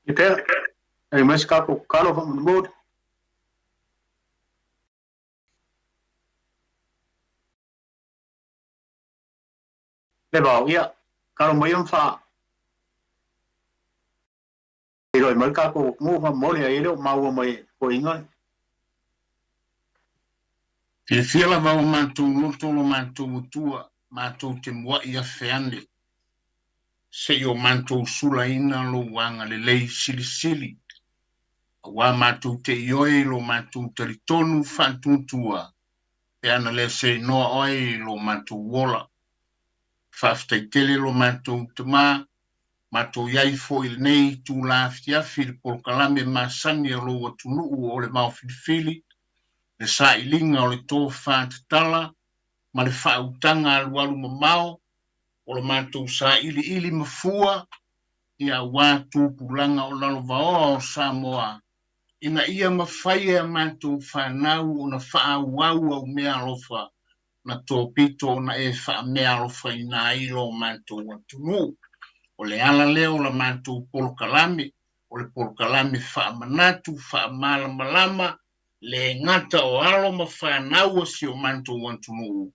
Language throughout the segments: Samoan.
Ia, e mai se tatou tatalo faamolemole. Levao, ia, tatalo mai ma faafeiloai mai le tatou atunuu faamolemole, ai e le o maua mai e toeaiina. Fiafia lava o matou loto lo matou Atua, matou te muai afe ane, se i o matou sulaina lou agalelei silisili, aua matou te ioe i lo matou talitonu faatuatua, pe ana le seinoa oe i lo matou ola. Faafetai tele lo matou Tama, matou i ai foi i lenei itula afiafi i le polokalame masani a lou atunuu o le Vaofilifili, le sailiga o le tofa tatala ma le faautaga alualu mamao o lo matou sailiili mafua ia aua tupulaga o lalovaoa o Samoa, ina ia mafai e a matou fanau ona faaauau au meaalofa na topito ona e faameaalofaina ai lo matou atunuu. O le ala lea o la matou polokalame, o le polokalame faamanatu, faamalamalama, le gata o alo ma fanau a si o matou atunuu,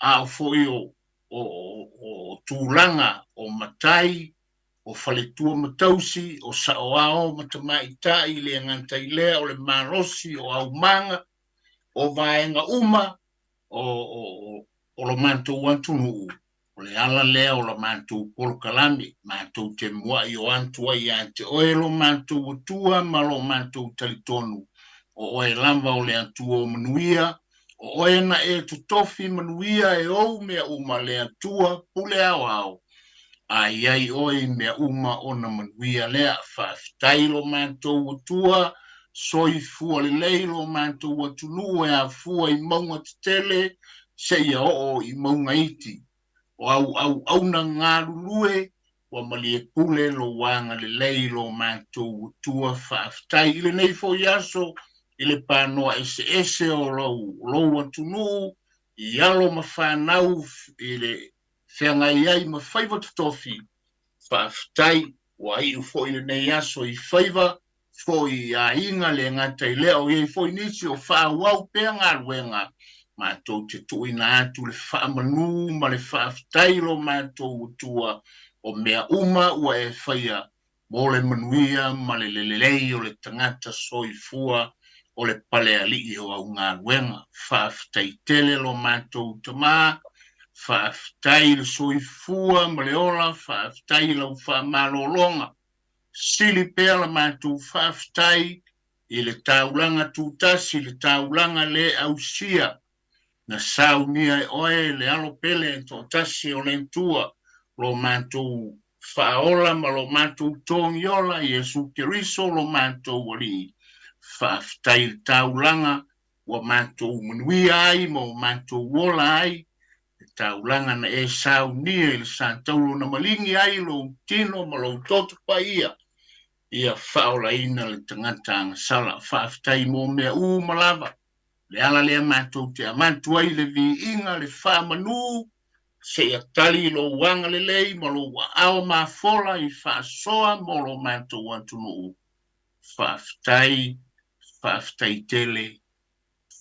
a o foi o tulaga o matai, o faletua ma tausi, o saoao ma tamaitai, le gata i lea o le malosi, o aumaga, o vaega uma o lo matou atunuu. O le ala lea o la matou polokalame, matou te muai o atu ai ia te oe lo matou Atua ma lo matou talitonu, o oe lava o le Atua o manuia, o oe na e totofi manuia e ou mea uma le Atua pule aoao, a i ai oe i mea uma ona manuia lea. Faafetai lo matou Atua, soifua lelei lo matou atunuu e afua i mauga tetele seia oo i mauga iti. O au auauna galulue, ua malie pule lou agalelei lo matou Atua. Faafetai i lenei foi aso i le panoa eseese o lou atunuu i alo ma fanau i le feagai ai ma faiva totofi. Faafetai ua iu foi lenei aso i faiva foi i aiga, le gata i lea o i ai foi nisi o faaauau pea galuega. Matou te tuuina atu le faamanu ma le faafetai lo matou Atua o mea uma ua e faia mo le manuia ma le lelei o le tagata soifua o le palealii o au galuega. Faafetai tele lo matou Tama, faafetai le soifua ma le ola, faafetai lau faamalologa. Sili pea la matou faafetai i le taulaga tutasi, le taulaga le ausia na saunia e oe le alo pele toatasi o le Atua, lo matou Faaola ma lo matou Togiola, Iesu Keriso lo matou Alii. Faafetai i le taulaga ua matou manuia ai ma ua matou ola ai, le taulaga na e saunia i le satauro na maligi ai lou tino ma lou toto paia, ia faaolaina le tagata agasala. Faafetai mo mea uma lava. Le ala lea matou te avatu ai le viiga, le faamanu, seia tali i lou agalelei ma lou aao mafola i faasoa mo lo matou atunuu. Faafetai, faafetai tele,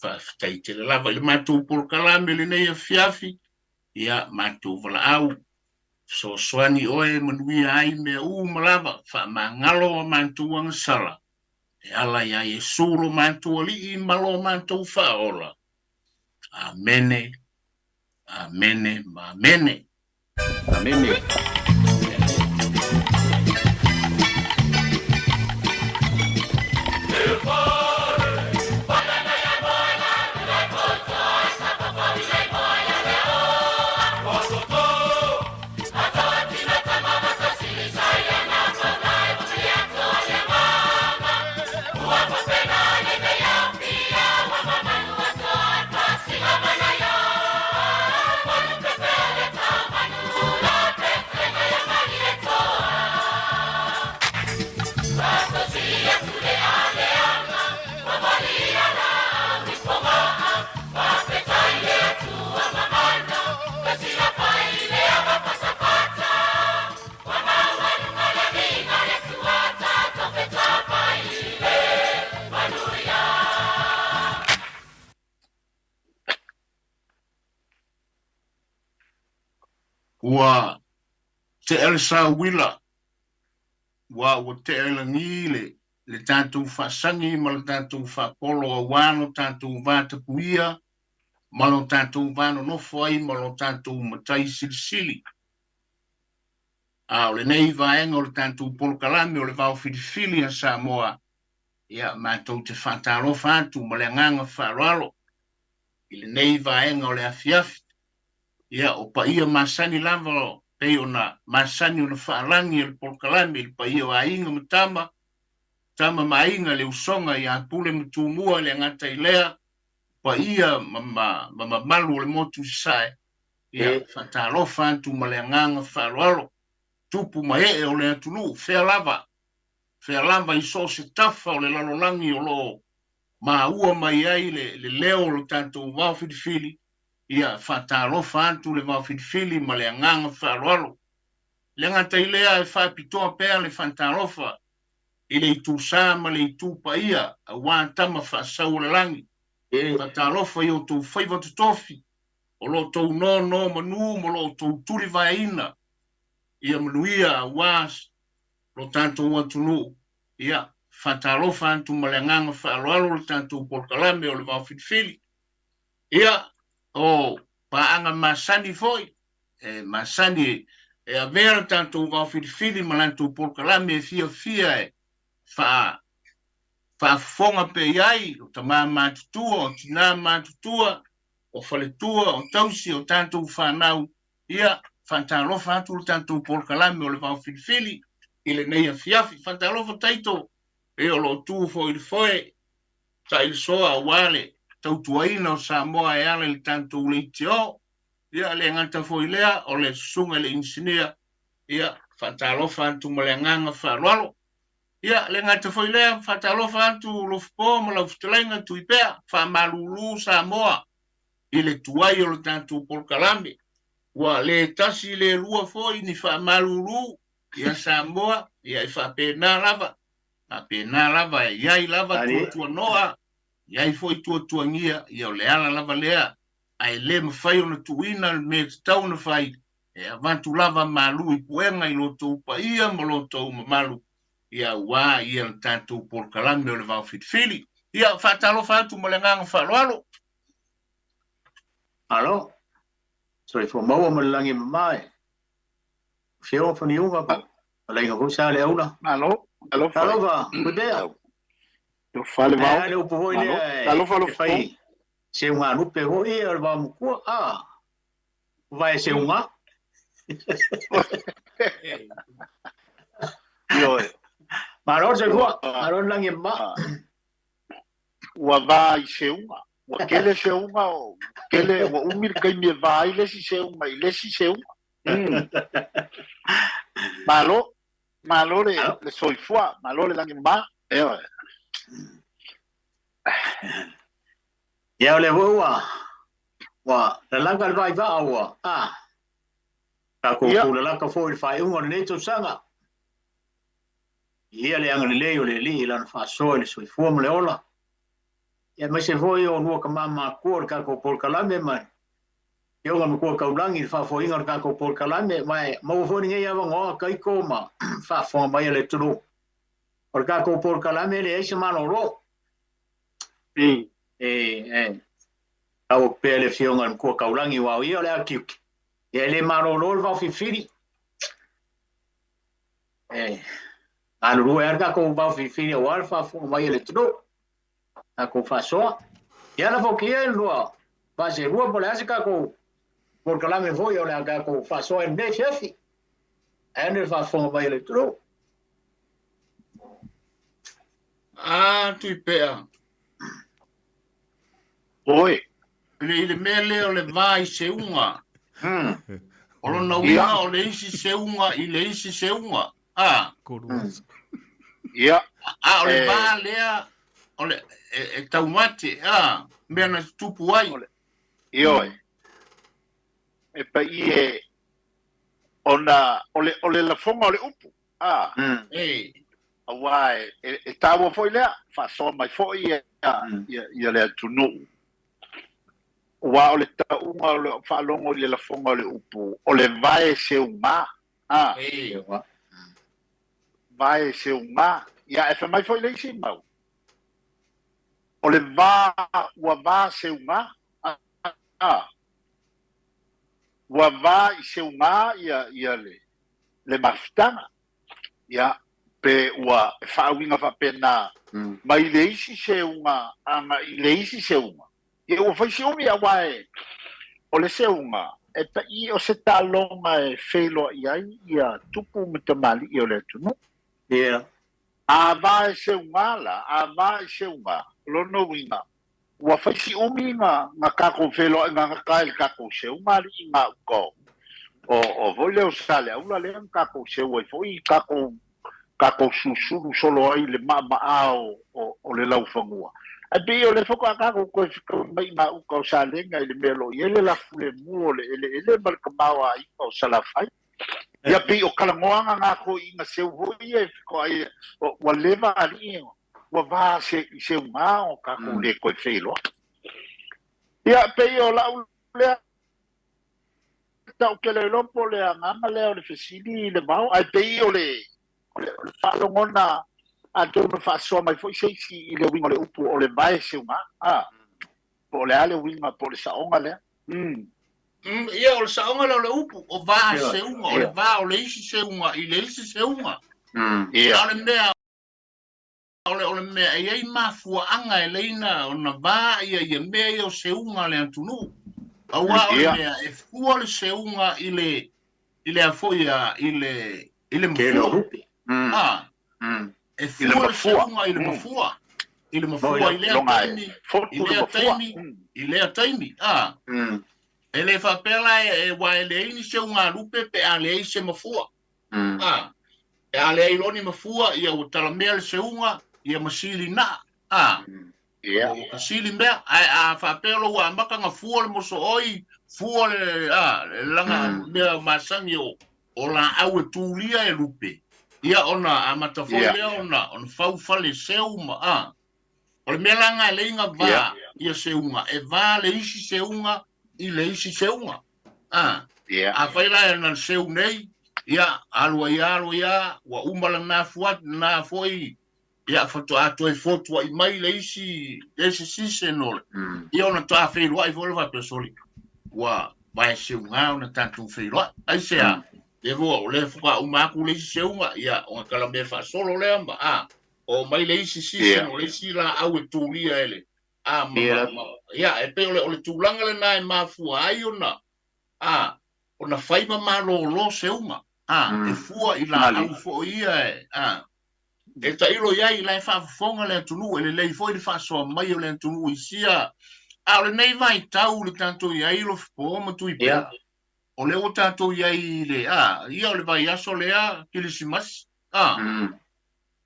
faafetai tele lava i le matou polokalame lenei afiafi. Ia, matou valaau, fesoasoani oe e manuia ai mea uma lava, faamagalo a matou agasala, e ala iā Iesu lo matou Alii ma lo matou Faaola. Amene, amene ma amene. Amene. Ua tea le sauila, ua ua tea i lagi le le tatou faasagi ma le tatou faapolo auā lo tatou vatapuia ma lo tatou va nonofo ai ma lo tatou Matai Silisili. A o lenei vaega o le tatou polokalame o le Vao Filifili a Samoa, ia, matou te faatalofa atu ma le agaga faaaloalo i lenei vaega o le afiafi. Ia, o paia masani lava pei ona masani ona faalagi e le polokalame i le paia o aiga ma tama, tama ma aiga, le usoga ia Pule ma Tumua, e le gata i lea, paia ma, ma, ma mamalu o le motu i Sasae. Ia, faatalofa atu ma le agaga faaaloalo, tupu ma ee o le atunuu, fea lava, fea lava i so o se tafa o le lalolagi o lo o maua mai ai le, le leo o lo tatou vao filifili, ia, faatalofa atu le vao filifili ma le agaga faaaloalo. E le gata i lea, e faapitoa pea le faatalofa i le itu sa ma le itu paia aua tama faasau o le lagi. Faatalofa i outou faiva totofi o lo outou nonomanu ma lo outou tulivaeina ia manuia aua lo tatou atunuu. Ia, faatalofa atu ma le agaga faaaloalo le tatou polokalame o le Vao Filifili. Ia, o paaga masani foi, e masani e avea le tatou Vao Filifili ma latou polokalame e fiafia e faa faafofoga pea i ai o tama matutua, o tina matutua, o faletua, o tausi, o tatou fanau. Ia, faatalofa atu le tatou polokalame o le Vao Filifili i lenei afiafi. Faatalofa Taito, e o lo o tu foi i le foe, tailisoa aua le tautuaina o Samoa e ala i le tatou leitio. Ia, le gata foi lea, o le susuga i le inisinia. Ia, faatalofa atu ma le agaga faaaloalo. Ia, le gata foi lea, faatalofa atu Lofupo ma lau fetalaiga Tuipea, faamalulu Samoa i le tuai o le tatou polokalame. Ua le tasi le lua foi ni faamalulu ia Samoa, ia e faapena lava, faapena lava e i ai lava tuatuanoa, i ai foi tuatuagia, ia o le ala lava lea, ae le mafai ona tuuina le mea e tatau ona fai, e avatu lava malu i puega i lo outou paia ma lo outou mamalu, ia aua ia le tatou polokalame o le Vao Filifili. Ia, faatalofa atu ma le agaga faaaloalo. Malo. Soifua maua ma le lagi e mama e. Afioga Faniuga ma Alaiga foi Saleaula. Malo. Alofa. Alofa, Tuipea. Alofa le vao. E le upu foi lea Alofa e fai seugalupe foi o le vaomatua. Ah, vae seuga. Ioe. Malo le soifua, malo le lagi e mama. Ua va i seuga. Ua tele seuga, o tele, ua umi le taimi e va ai le isi seuga i le isi seuga. Malo, malo le, le soifua, malo le lagi mama. Ioe. Ia o lea foi ua ua lalaka le vaivaa ua a tatou tulalaka foi i le faaiuga o lenei tausaga. Ia le agalelei o le Alii i lana faasoa i le soifua ma le ola. Ia aemaise foi o lua tama matua o le tatou polokalame ma Afioga Matua Taulagi i le faafoeina o le tatou polokalame, ma e maua foi lenei avanoa Taito ma faafofoga mai a le atunuu. O le tatou polokalame e leai se malolo. E, e, tau atu pea le Afioga i le Matua Taulagi, aua o ia o le atiuti. Ia e le malolo le vaofilifili. E galulue lava le tatou vaofilifili aua le faafofoga mai a le atunuu. Tatou faasoa. Ia lafo atu ia i le lua vaaselua po o le a se tatou polokalame foi o le a tatou faasoa i lenei afiafi. Ae ane le faafofoga mai a le atunuu. A, Tuipea. Oi. I le mea lea o le va i seuga. O lona uiga o le isi seuga i le isi seuga. A. Ia. A o le va lea o le e taumate, a, mea na tutupu ai. Ioe. E paia e ona o le o le lafoga o le upu. A. E. Aua e, e taua foi lea, faasoa mai foi ia, ia, ia le atunuu. Aua o le tauga o le faalogo i le lafoga o le upu, o le vae seugā. A. Vae seugā. Ia, e fai mai foi le isi mau, o le va ua va seugā. A. Ua va i seugā ia, ia le, le mafutaga. Ia, pe ua faauiga faapena mai le isi seuga agai i le isi seuga. Ia ua fai si umi aua e o le seuga e paʻi o se taaloga e feiloai ai ia tupu ma tamalii o le atunuu. Ia. A va e seuga la, a va i seuga, o lona uiga, ua fai si umi na na tatou feiloaiga gata ai i le tatou seuga alii gauta o o o foi lea o Saleaula lea na tatou seu ai foi tatou tatou susulu solo ai i le maama'a o o o le laufanua. Ae pei o lea faatoa tatou toe fetaui mai i gauta o Salega i le mea o lo o i ai le lafulemu o le eleele ma le tamaoaiga o Salafai. Ia pei o talanoaga na toeaiina seu foi ia e fetoai ua leva alii ua va se i seugā o tatou le toe feiloai. Ia pei o lau lea tau ke le iloa po o le agaga lea o le fesili i le vao, ae pei o le o le o le faalogona atonu e faasoa mai foi se isi i le uiga o le upu o le vae seugā, a po o le a le uiga po o le saoga lea. Mm. Mm, ia, o le saoga lea o le upu, o va seuga, o le va o le isi seuga i le isi seuga. Ia. A o le mea, o le, o le mea e i ai mafuaaga e leina ona va ia ia mea ia o seuga a le atunuu. Aua o le mea e fua le seuga i le, i le a foi a, i le, i le mafua. A, e fua le seuga i le mafua. I le mafua i lea taimi, i lea taimi, i lea taimi. A, e le faapea la e, aua e leai ni seuga lupe pe a leai se mafua. A, pe a leai loa ni mafua, ia ua talamea le seuga, ia ma sili naa. A, ua tasili mea. Ae a faapea loa ua amata ona fua le mosooi, fua le, a, le laga mea masani o, o laau e tulia e lupe, ia ona amata foi lea ona, ona fau fale seu ma, a. O le mea la lena e leai na va ia seuga, e va le isi seuga i le isi seuga. A, afai la e na le seu nei, ia, alu ai lava, alu ai lava, ua uma lena fua, lena foi, ia, faatoa toe fotuai mai le isi, le isi season o le, ia ona toa feiloai foi lea faapea, soli, ua vae seuga ona tatou feiloai. Aisea? Lea foi o lea faatoa uma atu le isi seuga, ia, ona talamea faasolo lea ma, a, oo mai le isi season o le isi laau e tulia e le, a, ma, ma, ma, ia, e pei o le, o le tulaga lena e mafua ai ona, a, ona fai ma malōlō seuga, a, e fua i laau foi ia e, a, e tailo i ai, la e faafofoga le atunuu, e lelei foi le faasoa mai o le atunuu i sia, a o lenei vaitau le tatou i ai Lofipo ma Tuipea, o lea ua tatou i ai i le, a, ia o le vaiaso lea Kilisimasi, a,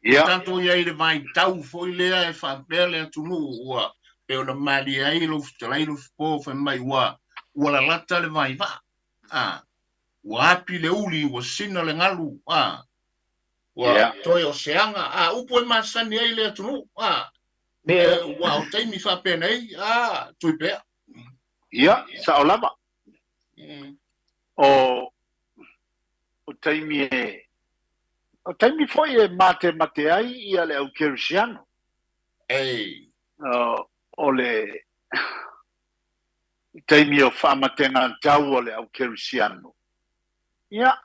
Ua tatou i ai i le vaitau foi lea e faapea le atunuu ua pei ona malie ai lou fetalai Lofipo fai mai ua ua lalata le vaivaa, a, ua api le uli, ua sina le galu, a, ua toe o se aga, a, upu e masani ai le atunuu, a, ua o taimi faapenei, a, Tuipea. Ia, sao lava. O o taimi e, o taimi foi e matemate ai ia le au kerisiano. Ei. O le taimi o faamatega tau o le au kerisiano, ia,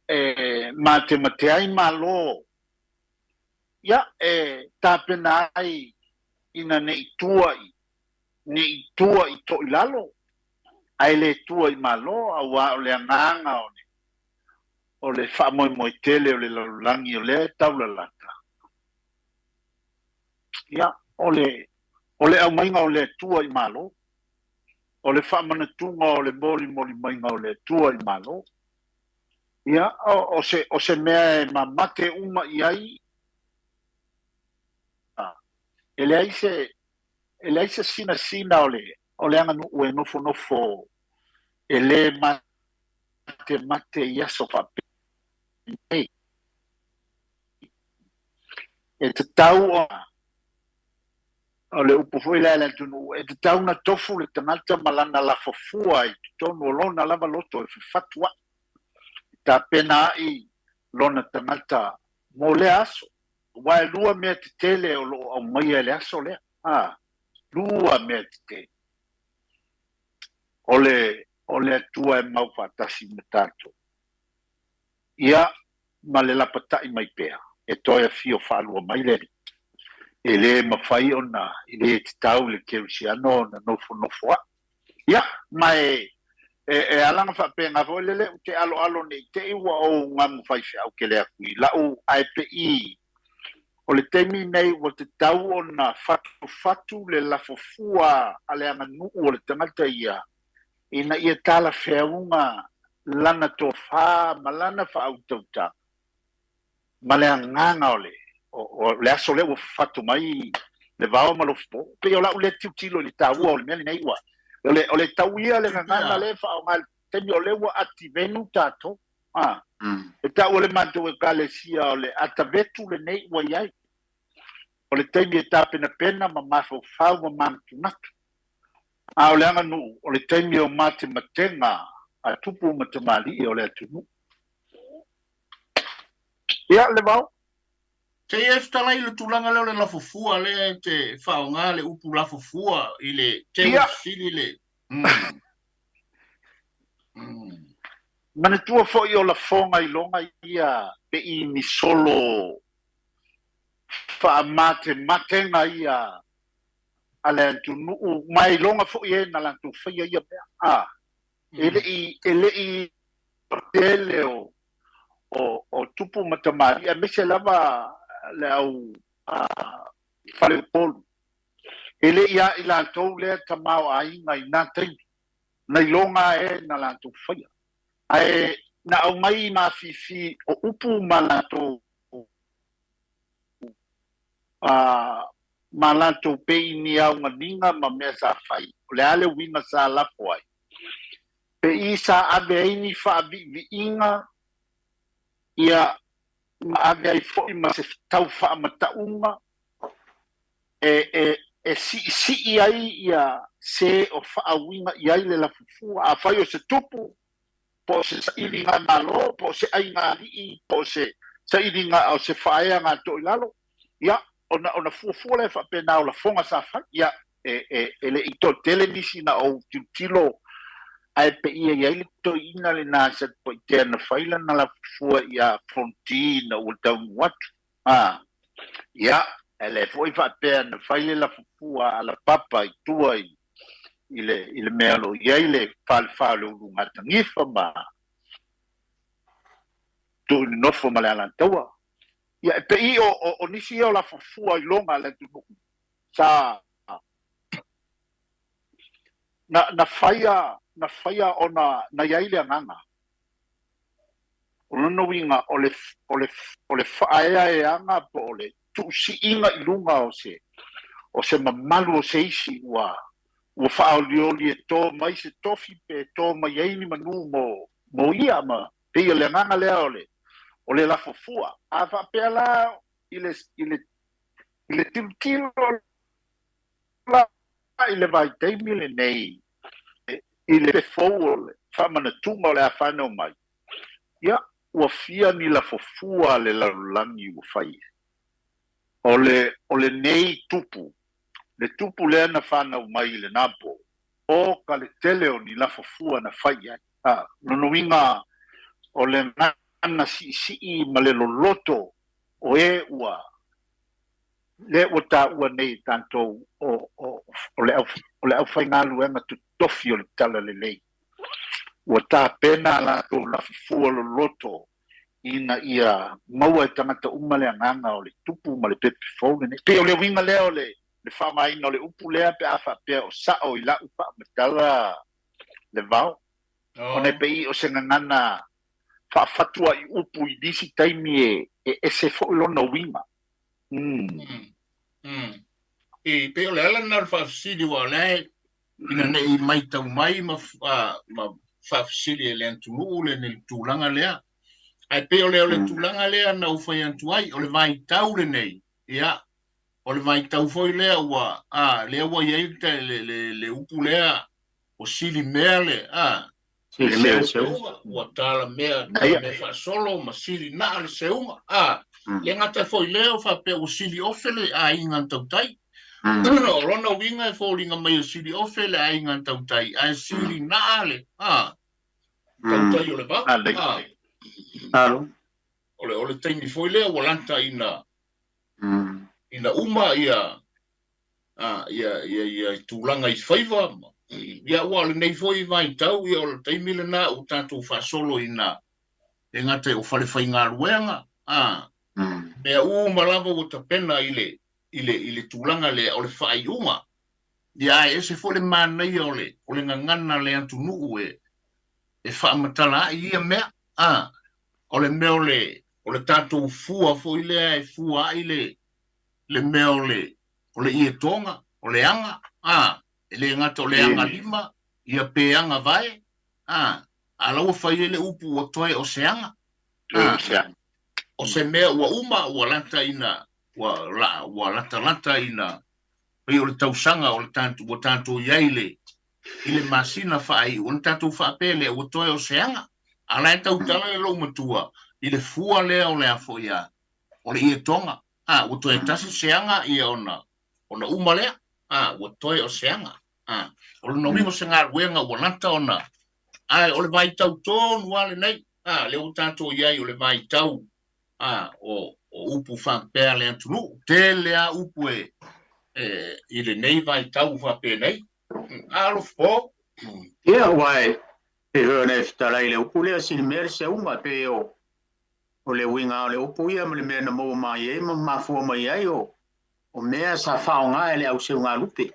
e matemate ai Malo, ia, e tapena ai ina ne i tua i, ne i tua i toilalo, ae le tua i Malo, auā o le agaga o le, o le faamoemoe tele o le lalolagi o lea e taulalata, ia, o le, o le aumaiga o le Atua i Malo, o le faamanatuga o le molimoli maiga o le Atua i Malo, ia, o, o se, o se mea e mamate uma i ai, e leai se, e leai se sinasina o le, o le aganuu e nofonofo e le matemate i aso faapenei. E tatau ona O le upu foi lea a le atunuu, e tatau ona tofu le tagata ma lana lafofua i totonu o lona lava loto e fefatua'i, e tapena a'i lona tagata mo lea aso. Aua e lua mea tetele o lo o aumaia i le aso lea. A, lua mea tetele. O le, o le Atua e mau faatasi ma tatou. Ia, ma le lapata'i mai pea, e toe afio faalua mai le Alii. E lē mafai ona, e lē tatau i le kerisiano ona nofonofoa'i. Ia, ma e, e, e ala ona faapena foi lele ou te aloalo ne i te i ua ou gamu faifeau tele atu i la'u ae-pe-i o le taimi nei ua tatau ona fatufatu le lafofua a le aganuu o le tagata ia ina ia talafeauga lana tofa ma lana faautautaga ma le agaga o le, o, o le aso lea ua fafatu mai le vao ma Lofipo. Pei o lau lea tilotilo i le taua o le mea lenei ua, o le, o le tau ia le gagana lea e faaaoga i le taimi o lea ua ativenu tatou. A, e taua le matou Ekalesia o le atavetu lenei ua i ai. O le taimi e tapenapena ma mafaufau ma manatunatu. A o le aganuu, o le taimi o matematega a tupu ma tamalii o le atunuu. Ia, Levao. Se i e fetalai i le tulaga lea o le lafofua lea e te faaaoga le upu lafofua i le te ua fesili le. Manatua foi o lafoga iloga ia pe i ni solo faamatematega ia a le atunuu ma e iloga foi e na latou faia ia mea. A, e le i, e le i tele o, o, o tupu ma tamalii, aemaise lava le au a, faleupolu. E le i a i latou lea tamaoaiga i na taimi, na iloga e na latou faia. Ae na aumai i mafifi o upu ma latou a, ma latou pei ni auganiga ma mea sa fai, o le a le uiga sa lafo ai? Pei sa ave ai ni faaviiviiga, ia, ma ave ai foi ma se tau faamatauga e, e, e siisii ai ia se o faauiga i ai le lafufua. Afai o se tupu, po o se sailiga Malo, po o se aiga alii, po o se sailiga o se faaeaga a toilalo, ia, ona, ona fuafua lea faapena o lafoga sa fai. Ia, e, e, e le i toatele nisi na ou tilotilo ae peia i ai le toeaina lena Satupaitea na fai lana lafufua ia Fonoti ina ua taunuu atu. A, ia, e le foi faapea na fai le lafufua a Lapapa i tua i i le, i le mea o lo o i ai le falefa o le Ulugatanifa ma Tuuinonofo ma le Alataua. Ia, e pei o, o, o nisi ia o lafufua iloga a le atunuu sa na, na faia, na faia ona na i ai le agaga. O lona uiga, o le, o le, o le faaeaeaga po o le tuusiiga i luga o se, o se mamalu o se isi ua, ua faaolioli e tō mai se tofi pe tō mai ai ni manū mo, mo ia ma pei o le agaga lea o le, o le lafo fua. A faapea la i le, i le, i le tilotilo la i le vaitaimi lenei i le fou o le faamanatuga o le a fanau mai, ia, ua fia ni lafo fua a le lalolagi ua fai ai. O le, o lenei tupu, le tupu lea na fanau mai i lena po, o ka le tele o ni lafo fua na fai ai. A, lona uiga, o le gana siisii ma le loloto o e ua lea ua taua nei e tatou o, o, o le au, o le aufaigaluega totofi o le Talalelei. Ua tapena a latou lafufua loloto ina ia maua e tagata uma le agaga o le tupu ma le pepe fou lenei. Pei o le uiga lea o le, le faaaogaina o le upu lea pe a faapea o sao i lau faamatala le vao. Ona e pei o se gagana faafatua i upu i nisi taimi e, e ese foi lona uiga. E pei o le ala lena o le faafesili aua o la e ina ne i maitau mai ma, ma faafesili e le atunuu le, le tulaga lea. Ae pei o le, o le tulaga lea na ou fai atu ai, o le vaitau lenei, ia, O le vaitau foi lea ua, a, lea ua i ai le, le, le, le upu lea, ua sili mea le, a, Sili mea le seuga. Ua tala mea, tala mea faasolo ma sili naa le seuga. A, le gata foi lea o faapea ua sili ofe le aiga na tautai. O lona uiga e foliga mai e sili ofe le aiga na tautai, ae sili naa le, a, tautai o le vao. A, Alo. O le taimi foi lea ua lata ina, ina uma ia, a, ia, ia, ia tulaga i faiva, ia ua o lenei foi vaitau, ia o le taimi lena ua tatou faasolo ina e gata i o fale faigaluega, a, mea uma lava ua tapena i le, i le, i le tulaga lea o le faaiuga. Ia ae ese foi le manaia o le, o le gagana le atunuu e, e faamatala ai ia mea, a, o le mea o le, o le tatou fua foi lea e fua ai le, le mea o le, o le ietoga, o le aga, a, e le gata o le aga lima, ia pe aga vae, a, a la ua fai ai le upu ua toe o se aga, a, o se mea ua uma, ua lata ina, ua, la, ua latalata ina, pei o le tausaga o le tatou, ua tatou i ai le, i le masina faaiu, ona tatou faapea lea ua toe o se aga. A la e tautala le loomatua i le fua lea o le a foi a, o le ietoga, a, ua toe tasi se aga ia ona, ona uma lea, a, ua toe o se aga. A, o lona uiga o se galuega ua lata ona, ae o le vaitau tonu lava lenei, a, lea ua tatou i ai o le vaitau, a, o, o upu faapea a le atunuu. Tele lava upu e, e, i lenei vaitau faapenei. A alofa po. Ia, aua e pei foi ona e fetalai i le upu lea, sili mea le seuga, pei o, o le uiga o le upu ia ma le mea na maua mai ai ma mafua mai ai o, o mea sa faaaoga e le au seugalupe.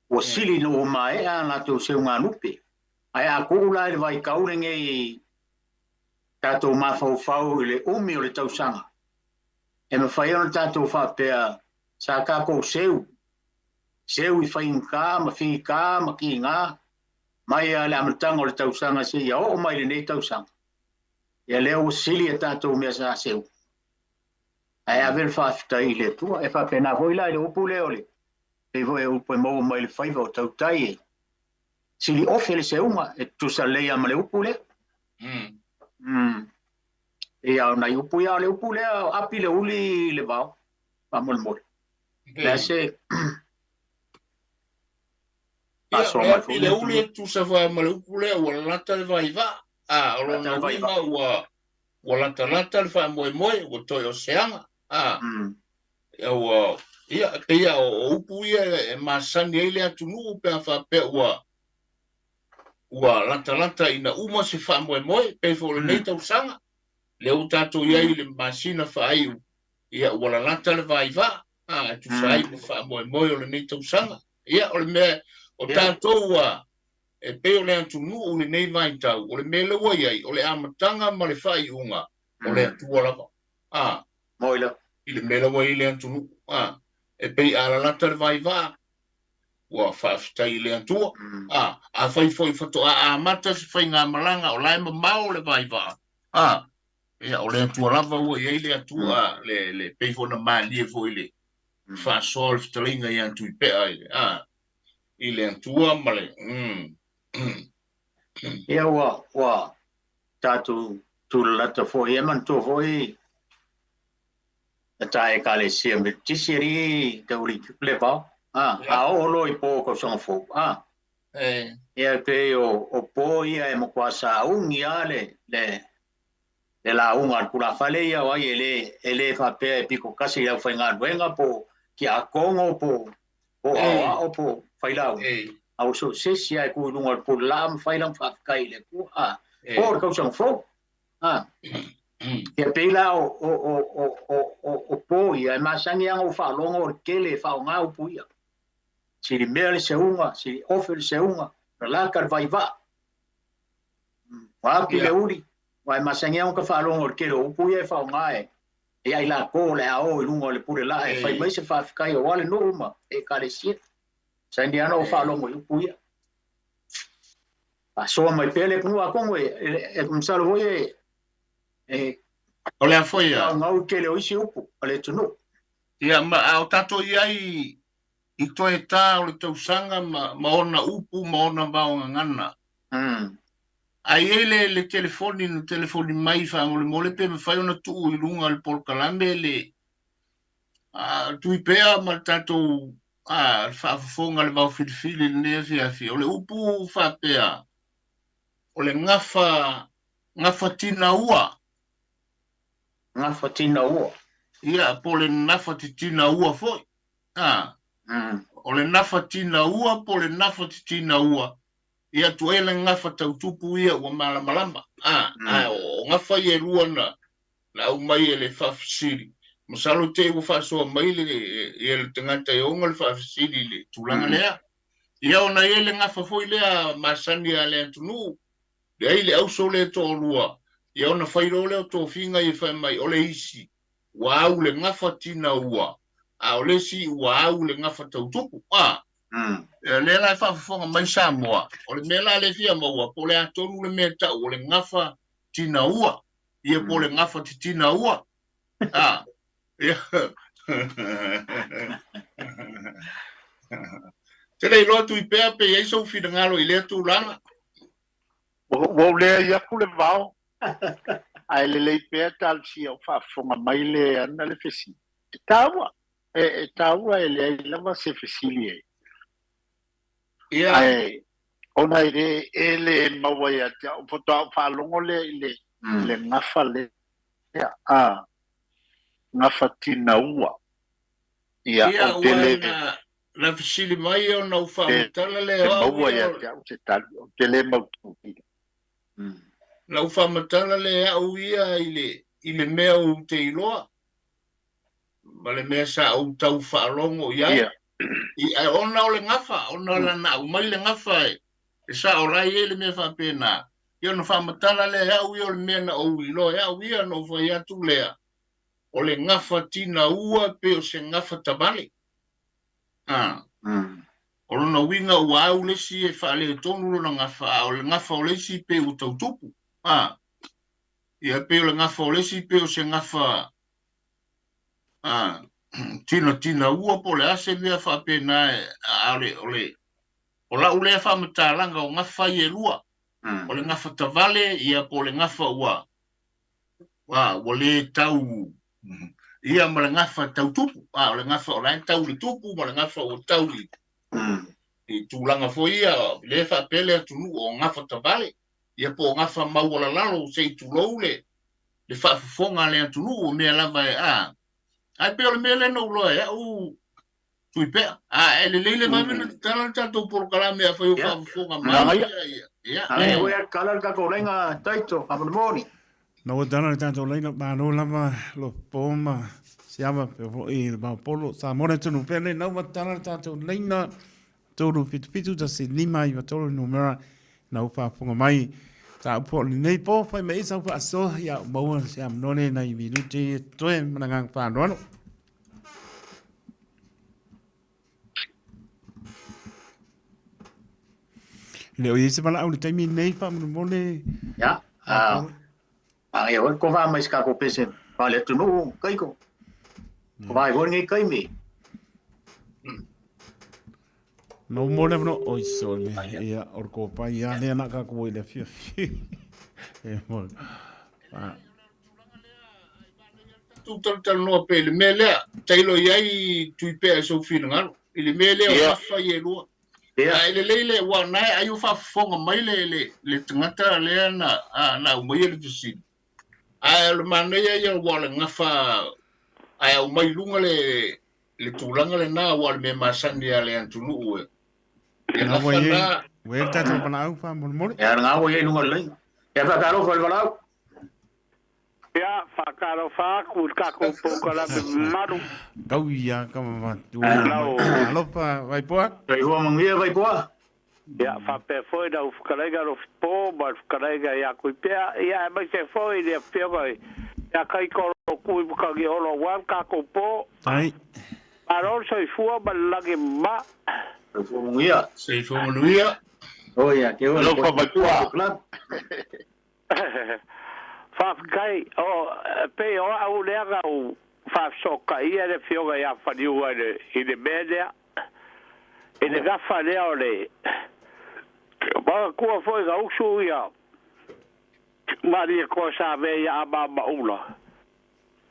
Ua sili ina ua maea a latou seugalupe. Ae a tuu la i le vaitau lenei tatou mafaufau i le umi o le tausaga, e mafai ona tatou faapea sa tatou seu, seu i faigata ma figata ma kiga mai lava i le amataga o le tausaga seia oo mai i lenei tausaga. Ia lea ua sili a tatou mea sa seu. Ae ave le faafetai i le Atua. E faapena foi la i le upu lea o le, pei foi e upu e maua mai le faiva o tautai e sili ofe le seuga, e tutusa lelei lava ma le upu lea. Ia, o nai upu ia, o le upu lea, o api le uli le vao, faamolemole. Le a se Ia, o le api le uli e tutusa foi ma le upu lea, ua lalata le vaivaa. A, o lona uiga ua, ua latalata le faamoemoe, ua toe o se aga. A, ia ua, ia, e pei lava o upu ia e masani ai le atunuu pe a faapea ua, ua latalata ina uma se faamoemoe, pei foi o lenei tausaga, lea ua tatou i ai i le masina faaiu, ia ua lalata le vaivaa, a, e tusa ai ma faamoemoe o lenei tausaga. Ia, o le mea, o tatou ua, e pei o le atunuu i lenei vaitau, o le mea lea ua i ai, o le amataga ma le faaiuga, o le Atua lava. A, i le mea lea ua i ai le atunuu, a, e pei a lalata le vaivaa, ua faafetai i le Atua. A, afai foi faatoa amata se faigamalaga o la e mamao le vaivaa, a, ia, o le Atua lava ua i ai le Atua, le, le, pei foi ona malie foi i le faasoa o le fetalaiga ia Tuipea i le, a, i le Atua ma le, Ia, ua, ua tatou tulalata foi, e manatua foi na ta Ekalesia Metotisi alii tauli le vao. A, a oo loa i po o tausaga fou, a, ia e pei o, o po ia e matua sauni lava le, le, le lauga a le tulafale ia o ai e le, e le faapea e pito tasi i le aufaigaluega po o tiakono po o aoao po o failauga. A ua so o se isi lava e tu i luga o le pulelaa ma fai lana faafetai i le Atua, a, po o le tausaga fou. A, ia pei la o, o, o, o, o, o, o po ia, e masani lava ona ou faalogo o le tele e faaaoga upu ia. Sili mea le seuga, sili ofe le seuga, lalata le vaivaa. Ua api le uli, aua e masani lava ona ta faalogo i le tele o upu ia e faaaoga e e ia i latou o le a o i luga o le pule laa e fai mai se faafetai aua le nuu ma Ekalesia. Masani lava ona ou faalogo i upu ia. Faasoa mai pea le atunuu atonu e, e, e masalo foi e, e O le a foi a. Gaugau i tele o isi upu a le atunuu. Ia, ma a o tatou i ai i toe tā o le tausaga ma, ma ona upu ma ona vaogagana. Ae i ai le, le telefoni na telefoni mai faamolemole pe mafai ona tuu i luga o le polokalame le a, tui pea ma le tatou a, le faafofoga le vaofilifili i lenei afiafi. O le upu faapea, o le gafa, gafa tina ua. Gafa tina ua. Ia, po o le nafa titina ua foi. A, o le nafa tina ua po o le nafa titina ua. Ia, tuai le gafa tautupu ia ua malamalama. A, a o gafa ia e lua na, na aumai e le faafesili. Masalo te i ua faasoa mai le, ia le tagata e ona le faafesili i le tulaga lea. Ia, ona i ai le gafa foi lea masani a le atunuu, leai le auso lea e toalua, ia ona fai loa lea o tofiga ia fai mai, o le isi ua au le gafa tina ua, a o le isi ua au le gafa tautupu. A, o lea la e faafofoga mai Samoa, o le mea la lea e fia maua, po o le a tonu le mea e tau o le gafa tina ua, ia po o le gafa titina ua. A, ia. Te le iloa Tuipea pe i ai sou finagalo i lea tulaga. Ua ou leai atu le vao, ae lelei pea talosia o faafofoga mai le ana le fesili. E taua, e taua e leai lava se fesili e. Ia. Ae ona e le, e le maua ia te au, faatoa ou faalogo lea i le, le gafa lea, a, gafa tinaua. Ia, Ia, ou te ua le, na, na fesili mai ona ou te faamatala lea o au maua ia, ia te au se tali, ou te le mautuina. na ou faamatala lea au ia i le, i le mea ou te iloa, ma le mea sa ou tau faalogo i ai. Ia. I, ae ona o le gafa, ona la na aumai le gafa e, e sao la i ai le mea faapena. Ia ona faamatala lea e au ia o le mea na ou iloa e au ia, ona ou fai atu lea, o le gafa tina ua pe o se gafa tavale. A, o lona uiga ua au le isi e faaletonu lona gafa, a o le gafa o le isi pe ua tautupu. A, ia pe o le gafa o le isi pe o se gafa a, tina tina ua po o le a se mea faapena e, a o le, o le, o lau lea faamatalaga o gafa ia e lua. O le gafa tavale, ia po o le gafa ua, ua, ua le tau, ia ma le gafa tau tupu. A, o le gafa o la e tau i le tupu ma le gafa ua tau i, i tulaga foi ia, le faapea le atunuu o gafa tavale, ia po o gafa maualalalo se i tulou le, le faafofoga a le atunuu o mea lava e, a. Ae pei o le mea lea na ou iloa e au Tuipea. A e lelei le vave na tatala le tatou polokalame afai o faafofoga mai. Ia. Ia, ia. Ae ua kala le tatou laina taito faamolemole. Na ua tala le tatou laina malo lava lo po ma siama pe foi le maopolo sa mo le tunu pea nei na ua tala le tatou laina 3 7 7 1 5 9 3 numera na ua faafofoga mai ta upu o lenei po fai mai sau faasoa ia maua se avanoa nai minute e totoe ma le agaga faaaloalo. E le o i ai se valaau i le taimi lenei faamolemole. Ia, a a ia oi ko va mai se kākou pese faale atunuu kaiko. Ko vai hoi nei kaimi. No mo le no oi sole ia o le kōpai ia lea na kākou i le afiafi. E mo. Ah. Tu talatalanoa pea i le mea lea, tailo i ai Tuipea i sou finagalo, i le mea lea o gafa ia e lua. Ae lelei le, ua na e ai o faafofoga mai le, le, le tagata lea na, a, na aumaia le fesili. Ae o le manaia ia ua o le gafa, ae aumai i luga le, le tulaga lena ua o le mea masani a le atunuu e. Ia Na ua gafa i ai, na, ua i ai le tatou valaau faamolemole. Ia na ua i ai luga o le laina. Ia faatalofa i le valaau. Ia, faatalofa atu i le tatou polokalame mamalu. Tau ia ka mamatua. Lau. Alofa, Vaipoa. Soifua manuia Vaipoa. Ia, faapea foi lau fetalaiga Alofipo ma le fetalaiga ia Tuipea, ia aemaise foi le afioga ia Kaitolo Tui Matagiolo aua le tatou po. Ai. Malo le soifua ma le lagi mama. Soifua manuia. Soifua manuia. O ia, ke oe. Alofa Vaipoa. Faafetai. O, e pei o au lea na ou Faasokaia le afioga ia Faliuga i le mea lea. I le gafa lea o le manatua foi gausu ia Malietoa sa avea ia Amamaula.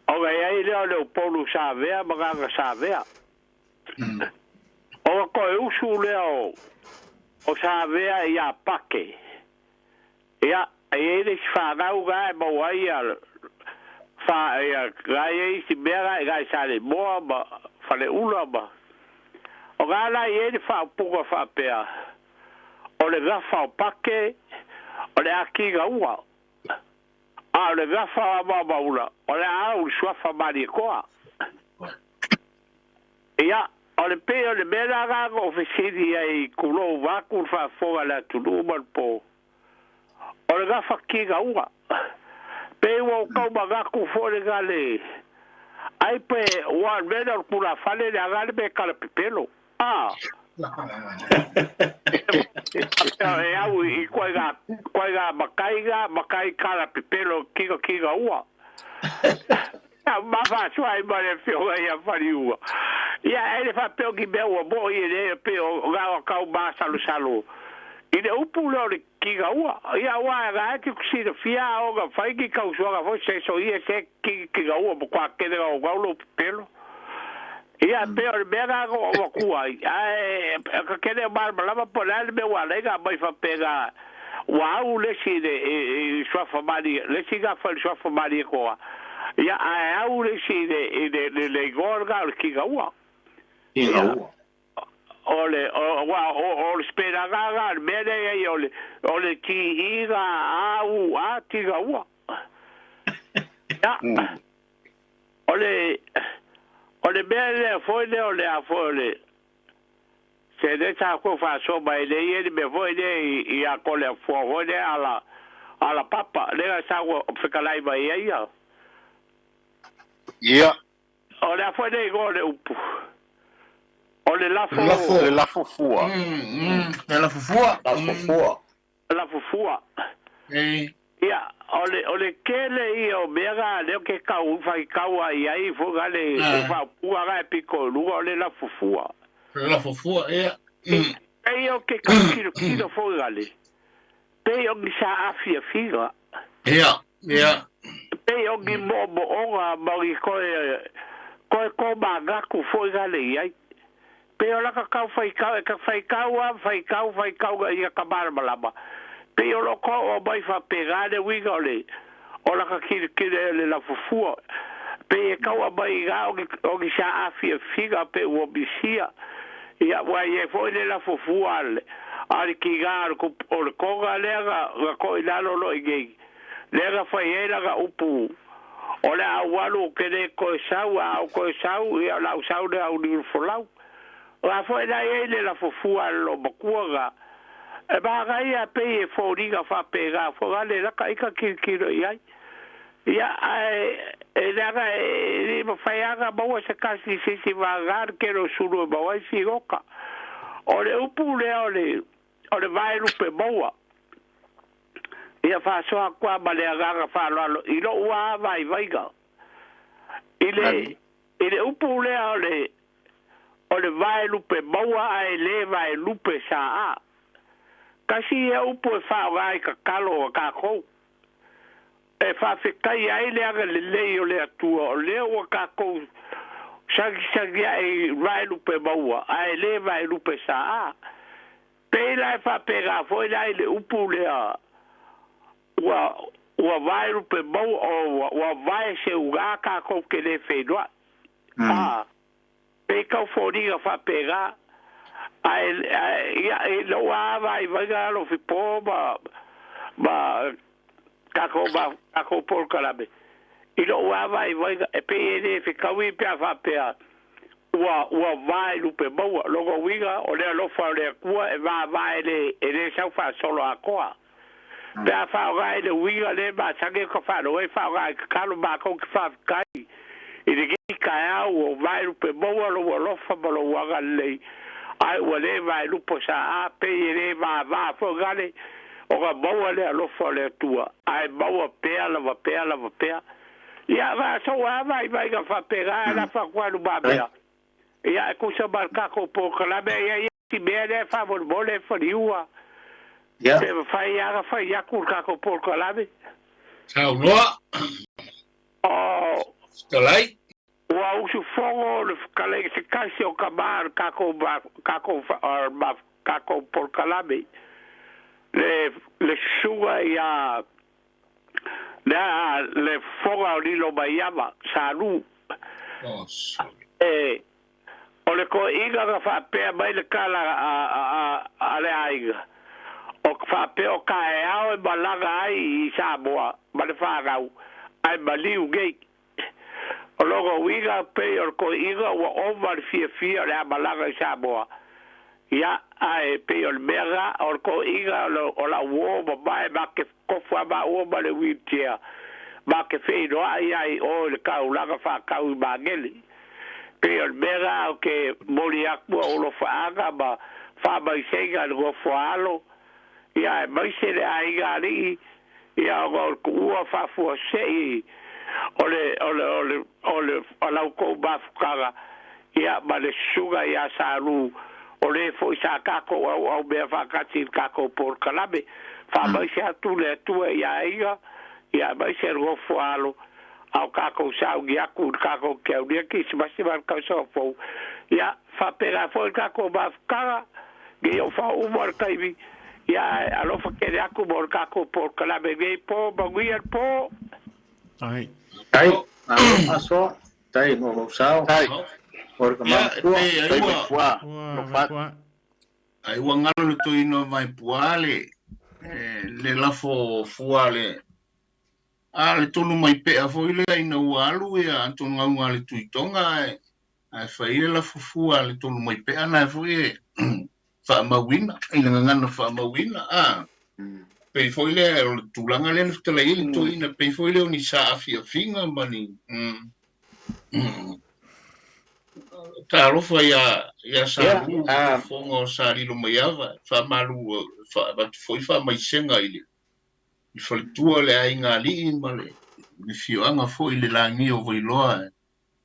Ona i ai lea o le Upolu sa avea ma Gaga sa avea. Ona toe usu lea o sa avea ia Pake. Ia, e i ai le isi fanau na e maua ai ia fa ia ga i ai isi mea ga ga i Saleimoa ma Faleula ma o ga la i ai le faaupuga faapea o le gafa o Pake o le akiga ua a o le gafa o Amamaula o le a au i le suafa Malietoa. Ia, o le pei o le mea la na ou fesili ai tulou vaeatu le faafofoga a le atunuu ma le po. O le gafa kiga ua. Pei ua ou tau manatu foi le gale ai pe ua o le mea lea o le tulafale le aga le mea e talapepelo. A. E au i koaiga koaiga matai ga matai talapepelo kiga kiga ua. Ia ma faasoa ai ma le afioga ia Faliuga. Ia e le faapea o ni mea ua mo'i e leai pei o na o tau masalosalo i le upu lea o le kiga ua. Ia aua na e te silafia a ona fai ni tausoaga foi se soia se kiga ua matua tele naunau lou pepelo. Ia pei o le mea lena na ou avatua ai, ae ka tele o malamalama po o le a le mea ua ala ai ona aumai faapena ua au le isi i le i suafa malie le isi gafa i le suafa Malietoa, ia ae au le isi i le i le le igoa lena o le Kigaua. Ia Kigaua. o le aua o le sipelaga lena o le mea lea i ai o le o le T I G A U A Tigaua. Ia o le o le mea lea foi lea o le a foi o le se lea sa tou faasoa mai nei e le mea foi lea i ia Toleafoa foi lea ala ala papa lea sa fetalai mai ai ia. Ia. O le a foi le igoa o le upu? O le lafo. Lafo. Le lafo fua. Le lafo fua. Lafo fua. Lafo fua. E. Ia, o le o le tele ia o mea na lea ou te tau faitau ai i ai foi na le faaupuga na e pito i luga o le lafo fua. Le lafo fua, ia. Pei o ke tau tilotilo foi na le, pei o ni saafiafiga. Ia, ia. Pei o ni moomooga ma ni toe toe tomanatu foi na le i ai. Pei o laka tau faitau, e ka faitau lava, faitau, faitau ina ia ka malamalama. Pei o lo o oo mai faapena le uiga o le, o laka kilekile o le lafofua. Pei e tau aumai i ina o ni, o ni saafiafiga pe ua misia. Ia, ua i ai foi le lafofua a le, a le tiga o le, o le toga lea na, na toilalo loa i nei, lea na fai ai lana upu, O le a ou alu ou te le toe sau, a ou toe sau, ia o le a ou sau lea au liulifolau. O a foi la i ai le lafofua a le loomatua na, e manaia pei e foliga faapena foi na le laka ika tilotilo i ai. Ia, ae e leaga e le mafai lava ona maua se tasi i se isi vaega le tele o sulu e maua ai filoka. O le upu lea o le, o le vaelupe maua. Ia faasoa atu lava ma le agaga faaaloalo i lou lava vaivaiga. I le, i le upu lea o le, o le vaelupe maua ae le vaelupe saa. Tasi ia upu e faaaoga ai tatalo a tatou. E faafetai ai le agalelei o le Atua o lea ua tatou sagisagi ae i vaelupe maua ae le vaelupe saa. Pei la e faapena foi la i le upu lea ua ua vaelupe maua o ua ua vae seuga tatou te le feiloai. A, pei tau foliga faapena. Ae ae ia i lou lava vaivaiga alofi po ma ma tatou ma tatou polokalame, i lou lava vaivaiga e pei e le fetaui pe a faapea ua ua vaelupe maua. Lona uiga o le alofa o le Atua e vava e le e le sau faasolo atoa. Pe a faaaoga i le uiga lea e masani ona faalogo ai, faaaoga i tatalo matou te faafetai i lenei taeao ua vaelupe maua lou alofa ma lou agalelei, ae ua le vaelupe sa a pei e le vava foi gale ona maua le alofa o le Atua, ae maua pea lava pea lava pea. Ia, faasoa lava vaivaiga faapena ae lafo atu lava i lumamea. Ia, e tusa ma le tatou polokalame, ia i ai si mea lea faamolemole e faliua. Pe mafai lava ona fai atu le tatou polokalame. Saunoa. O. Fetalai. Ua usufono le fetalaiga se tasi o tama o le tatou tatou tatou polokalame, le le susuga ia le le fofoga o Lilo Maiava, Salu. Oh, sorry. E, o le toeaina na faapea mai le tala a, a, a, a le aiga, o faapea o taeao e malaga ai i Samoa ma le fanau, ae maliu nei. O lona uiga pei o le toeaina ua ova le fiafia o le a malaga i Samoa, ia, ae pei o le mea la, o le toeaina o lau uo mamae ma te tofu lava maua ma le wheelchair, ma te feiloai lava i o i le taulaga faatau i Magele. Pei o le mea la ou te momoli atu au alofaaga ma faamaisega i le nofoaalo, ia aemaise le aiga alii, ia ona o le tuua faafuasei o le o le o le o le o la outou mafutaga, ia ma le susuga ia Salu, o le foi sa tatou auaumea faatasi i le tatou polokalame. Faamaise atu le Atua i aiga, ia aemaise le nofoaalo, a o tatou sauni atu i le tatou Keaunia Kerisimasi ma le tausaga fou. Ia, faapena foi le tatou mafutaga, ne i ou faauma le taimi, ia ae alofa tele atu mo le tatou polokalame i lenei po, manuia le po. Ai. Tai, malo aso, tai mo lou sao. Tai. O le Ia, e tama matua. pei ai Tai ua, Vaipua, Ua Lofa atu. Vaipua. ai ua galo le toeaina o Vaipua le, le lafo fua le, A le tonu mai pea foi lea ina ua alu ia atogauga a le Tuitoga ae ae fai le lafo fua a le tonu mai pea na foi e faamauina i le gagana faamauina a pei foi lea o le tulaga lea na fetalai ai le toeaina pei foi lea o ni saafiafiga ma ni talofa ia ia Salu fofoga o Salilo Maiava faamalu faavatu foi faamaisega i le i faletua le aiga alii ma le afioaga foi i le lagi o Vailoa e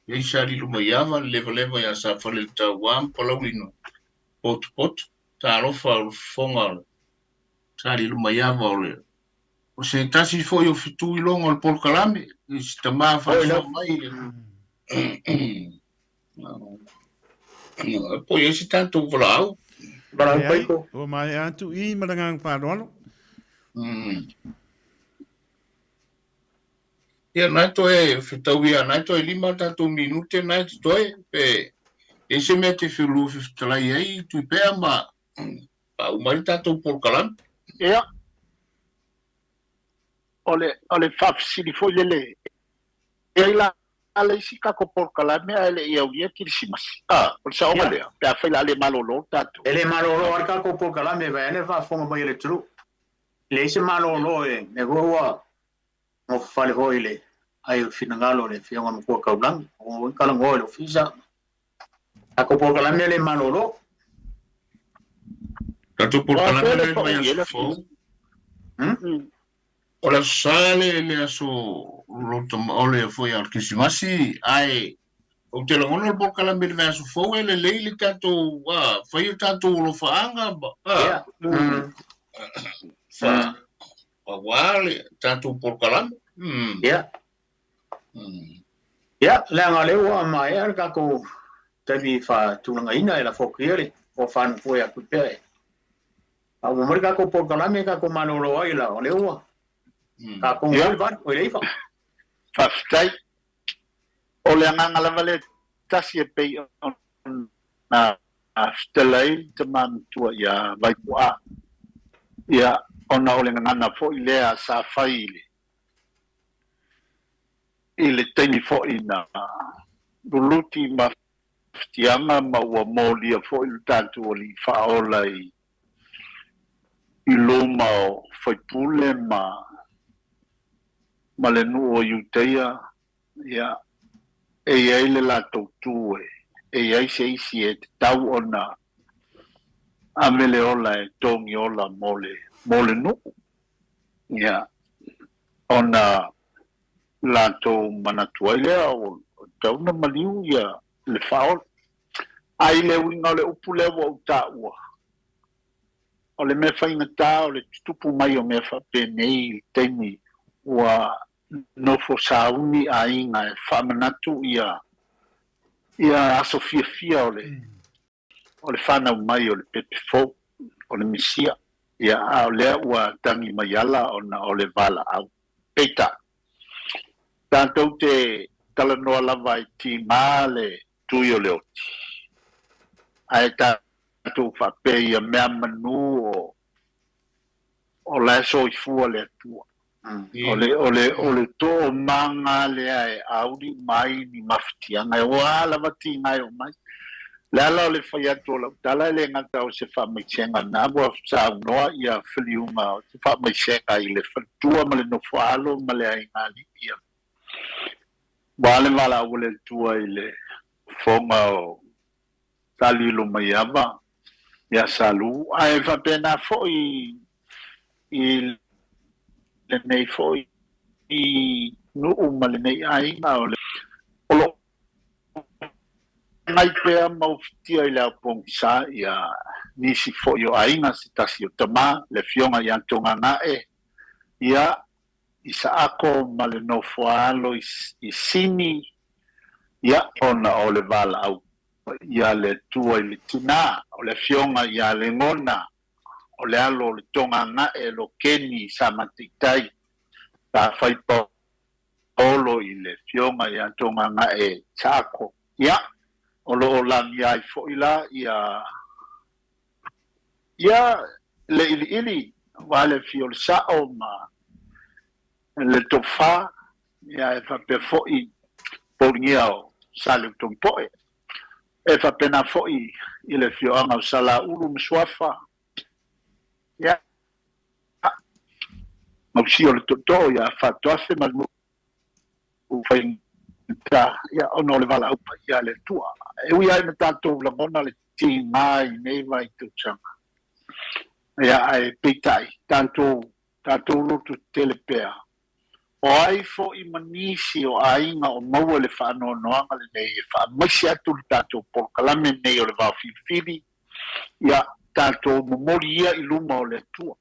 i ai Salilo Maiava, le levaleva ia Safaleletaua ma Palauli na potopoto. Talofa o le fofoga o le Salilo Maiava o le o se tasi foi o fetu iloga o le polokalame i se tama faasoa mai i le po i ai se tatou valaau. Valaau Leai, paiko. ua maea atu i ma le agaga faaaloalo. Ia, na toe fetau ia, na toe 5 tatou minute na te toe, pe e se mea te whirua fetalai ai Tuipea ma faauma ai le tatou polokalame. Ia, o le, o le faafesili foi lele, e ai la le isi tatou polokalame ae le i aulia Kerisimasi. A, o le saoga lea, pe afai o le a le malolo tatou. E le malolo lava le tatou polokalame vaeane le faafofoga mai a le atunuu. E leai se malolo e mea foi ua nofofale foi le ai o le finagalo o le Afioga i le Matua Taulagi. Ua talanoa i le Ofisa. Tatou polokalame e le malolo. Tatou polokalame le vaiaso fou. O le aso Sa le le aso loto o le foi a le Kerisimasi, ae ou te lagona o le polokalame i le vaiaso fou e lelei le tatou fai o tatou alofaaga ma fa aua le tatou polokalame. Ia. Ia, leaga o lea ua maea le tatou taimi faatulagaina e lafo atu ia le tofa nofoa ia Tuipea e faauma mai le tatou polokalame tatou malolo ai la o lea ua tatou Ia. le 8 oi le 9. Faafetai. O le agaga lava lea tasi e pei ona fetalai le tama matua ia Vaipuaa. Ia, ona o le gagana foi lea sa fai i le i le taimi foi na luluti mafatiaga ma ua molia foi lo tatou Alii Faaola i i luma o faipule ma ma le nuu o Iuteia, ia, e i ai le latou tu e e i ai se isi e tatau ona ave le ola e togi ola mo le mo le nuu, ia, ona Latou manatu ai lea ua tatau ona maliu ia le faaola. Ae i le uiga o le upu lea ua ou taua, o le mea faigata o le tutupu mai o mea faapenei i le taimi ua nofo sauni aiga e faamanatu ia ia aso fiafia o le o le fanau mai o le pepe fou o le Mesia, ia, a o lea ua tagi mai ala ona o le valaau. Peitai, tatou te talanoa lava i tiga le tui o le oti, ae tatou faapea ia mea manu o o la e soifua le Atua. O le, o le, o le toomaga lea e auli uma ai ni mafatiaga, e oa lava tiga e oo mai. Le ala o le fai atu o lau tala e le gata o se faamaisega na ua saunoa ia Filiuga o se faamaisega i le faletua ma le nofoaalo ma le aiga alii ia. Ua le valaau a le Atua i le fofoga o Talilomaiava ia Salu, ae faapena foi i lenei foi nuu ma lenei aiga o lo o feagai pea ma ufitia i le ao pogisa ia nisi foi o aiga, se tasi o tama, le afioga ia Togagae, ia Isaako ma le nofoaalo i Sini, ia ona o le valaau ia le Atua i le tina, o le afioga ia Legona, o le alo o le Togagae Lokeni sa mataitai, sa fai paolo i le afioga ia Togagae Isaako. Ia, o lo o lagia ai foi la ia ia le iliili aua le afio o le sao ma le tofa, ia e faapea foi pouligia o Saleutogipoe. E faapena foi i le afioaga o Salaulu ma Suafa, ia, mausia o le tootoo ia Faatoafe ma le nuu faigata, ia, ona o le valaau paia a le Atua. E ui lava ina tatou lagona le tiga i nei vaitausaga, ia, ae peitai, tatou, tatou loto tetele pea O ai foi ma nisi o aiga o maua le faanoanoaga lenei e faamaise atu le tatou polokalame lenei o le Vao Filifili, ia tatou momoli ia i luma o le Atua,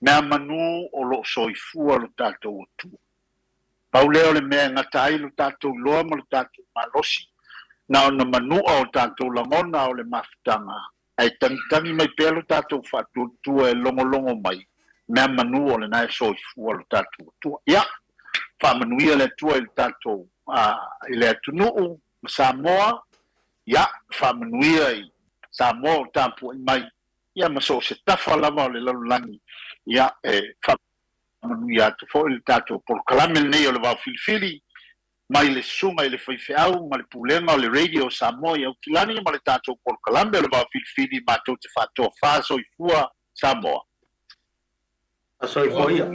mea manu o lo o soifua lo tatou Atua. Pau lea o le mea e gata ai lo tatou iloa ma lo tatou malosi, na ona manua o tatou lagona o le mafutaga Ae tagitagi mai pea lo tatou faatuatua e logologo mai mea manu o lena e soifua lo tatou Atua. Ia, faamanuia le Atua i le tatou, i le atunuu ma Samoa, ia, faamanuia i Samoa o tapuai mai, ia ma so o se tafa lava o le lalolagi, ia, e faamanuia atu foi le tatou polokalame lenei o le Vao Filifili, mai le Susuga i le Faifeau ma le Pulega o le Radio o Samoa i Aukilani ma le tatou polokalame o le Vao Filifili matou te faatoafa. Soifua Samoa. Soifua ia.